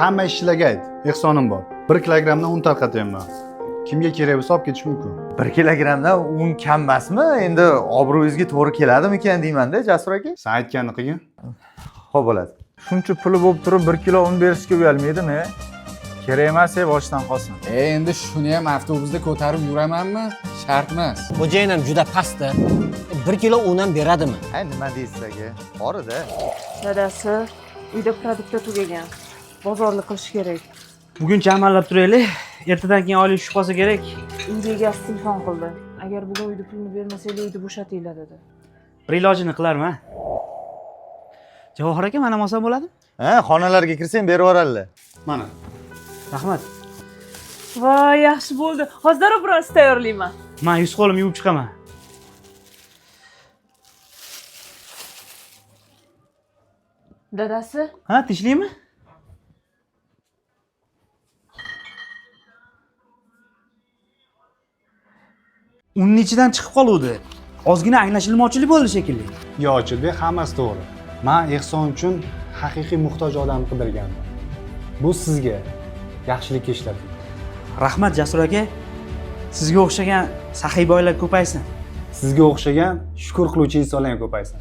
Hamma ishchilarga ayt, ehsonim bor. 1 kilogrammdan un tarqatyapman. Kimga kerak bo'lsa olib ketish mumkin. 1 kilogrammdan un kam emasmi? Endi obro'yingizga to'g'ri keladimikan deyman-da, Jasur aka. Sen aytganini qilgin. Xo'p bo'ladi. Shuncha puli bo'lib turib 1 kilo un berishga uyalmaydimi? Kerak emas, boshidan qolsin. Endi shuni ham avtobusda ko'tarib yuramanmi? Shart emas. Xo'jayin ham juda pastda. 1 kilo un ham beradimi? Ay, nima deysiz aka? Bor-da. Dadasi, uyda продукт lar tugagan. Bozorlik qilish kerak. Buguncha amallab turaylik. Ertadan keyin oylik tushib qolsa kerak. Uyga egasi telefon qildi. Agar bugun uyda pulni bermasanglar, uyni bo'shatinglar dedi. Bir ilojini qilarman. Javohir aka, mana olsam bo'ladimi? Ha, xonalarga kirsang berib yuboradilar. Mana. Rahmat. Voy, yaxshi bo'ldi. Hozir darrov biroz tayyorlayman. Men yuz qo'limni yuvib chiqaman. Dadasi, Ha, tinchlikmi? Unni ichidan chiqib qoluvdi. Ozgina anglashilmovchilik bo'ldi shekilli. Yo, Ochilbek, hammasi to'g'ri. Men ehson uchun haqiqiy muhtoj odamni qidirganman. Bu sizga yaxshilikka ishlating. Rahmat Jasur aka. Sizga o'xshagan saxiy boylar ko'paysin. Sizga o'xshagan shukur qiluvchi insonlar ham ko'paysin.